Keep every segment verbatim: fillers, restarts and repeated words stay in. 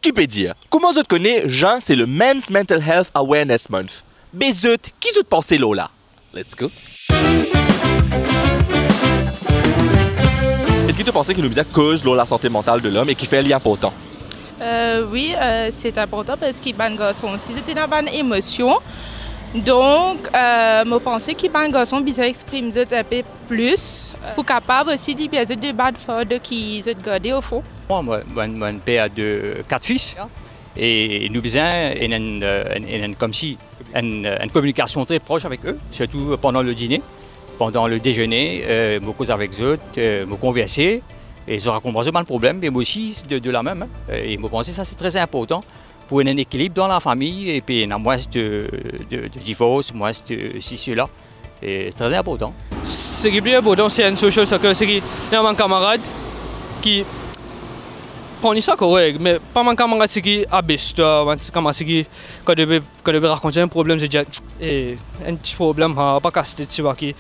ki pe dir? Kouma zot kone zin se le Men's Mental Health Awareness Month? Be zot, ki zot panse lor la? Let's go. Eski to panse ki nou bizin koz lor lasante mantal de lom e kifer li inportan? Euh, wi, euh, se inportan parski bann garson osi, zot ena bann emosion. Donk, euh, mo panse ki bann garson bizin exprim zot inpe plis, euh, pou kapav osi liber zot de bad fard ki zot garde o fon. Mwa, mo, mo, mo enn per de kat fis, e nou bizin enn, enn, euh, enn, enn, enn, koumsi enn, enn kominikasion tre pros avek zot, sirtou pandan le dine. Pandan le dezene, euh, mo koz avek zot, euh, mo konverse, e zot rakont mwa zot bann problem, e mo osi de, de la mem, hein. E mo panse sa se tre inportan pou ena enn ekilib dan lafami, epi ena mwins de, de, de divors, mwins de si, sela. E tre inportan. Seki pli inportan, se enn social circle, seki ena bann kamarad ki pran li sa korek, me pa bann kamarad seki abes twa, bann kamarad seki kan to pe, kan to pe rakont enn problem, zot dir, "Eh, enn ti problem, ha, pa kas tet, siwa ki."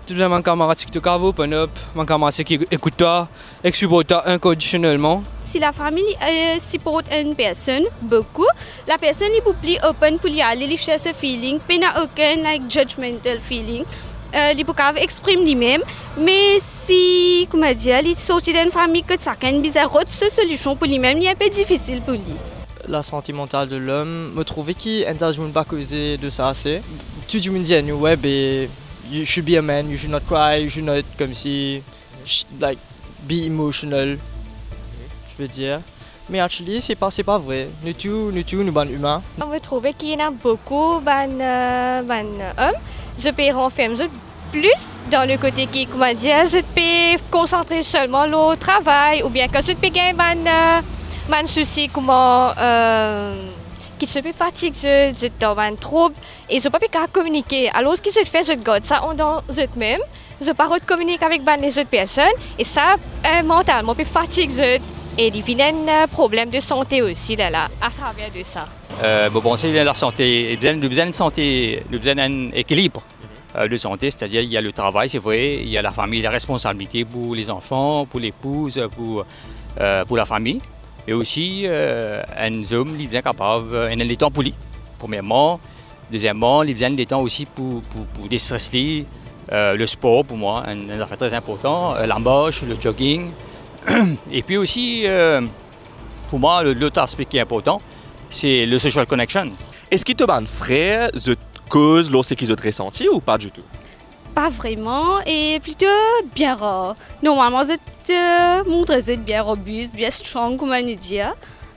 To bizin bann kamarad seki to kav open up, bann kamarad seki ekout twa, ek siport twa inkondisionelman. Si lafami, euh, siport enn personn boukou, lapersonn li pou pli open pou li ale, li share so feeling, pena okenn, like, judgmental feeling. Euh, li pou kav exprim limem, me si, kouma dir, li sorti dan enn fami kot sakenn bizin rod so solusion pou limem, li inpe difisil pou li. Lasante mantal de lom, mo trouve ki enn ta dimoun pa koze de sa ase. Tou dimoun dir nou, "We, be, you should be a man, you should not cry, you should not," koumsi, sh-, like, be emotional, je veux dire. Me actually, se pa, se pa vre. Nou tou, nou tou, nou bann imin. Mo trouve ki ena boukou bann, euh, bann om, zot pe ranferm zot plis dan le kote ki, kouma dir, zot pe konsantre selman lor travay, oubien kan zot pe gagn bann, euh, bann sousi, kouma, euh, ki zot pe fatig zot, zot dan bann troub, e zot pa pe kav kominike. Alor ki zot fer, zot gard sa andan zot mem, zot pa rod kominik avek bann lezot personn, e sa, euh, mantalman pe fatig zot, e li vinn enn, euh, problem de sante osi, lerla, atraver de sa. Euh, mo panse lasante, bizin, nou bizin sante, nou bizin enn ekilib, euh, de sante, c'est-à-dire il y a le travail, c'est vrai, il y a la famille, la responsabilité pour les enfants, pour l'épouse, pour, euh, pour la famille, et aussi, euh, enn zom, li bizin kapav, euh, ena letan pou li, premierman. Dezieman, li bizin letan osi pou, pou, pou destresser li, euh, le spor pou mwa, enn, enn zafer tre inportan, euh, lamars, le jogging. Epi osi, euh, pou mwa, le, lot aspe ki inportan, se le social connection. Eski to bann frer, zot koz lor seki zot resanti ou pa ditou? Pa vreman, e plito bien rar. Normalman, zot, euh, montre zot bien robis, bien strong, kouma nou dir.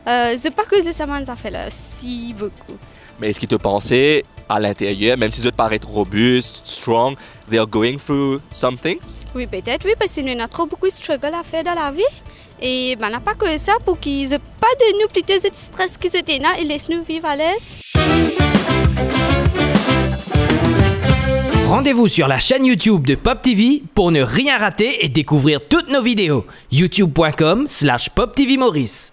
Euh, zot pa koz sa bann zafer la si boukou. Me eski to panse, a linteryer, mem si zot paret robis, strong, they are going through something? Wi, petet, wi, parski nou ena tro boukou struggle a fer dan lavi. E bann la pa koz sa, pou ki zot pa donn nou plito zot stres ki zot ena e les nou viv alez. Rendez-vous sur la chaîne YouTube de Pop T V pour ne rien rater et découvrir toutes nos vidéos. youtube point com slash pop T V Maurice.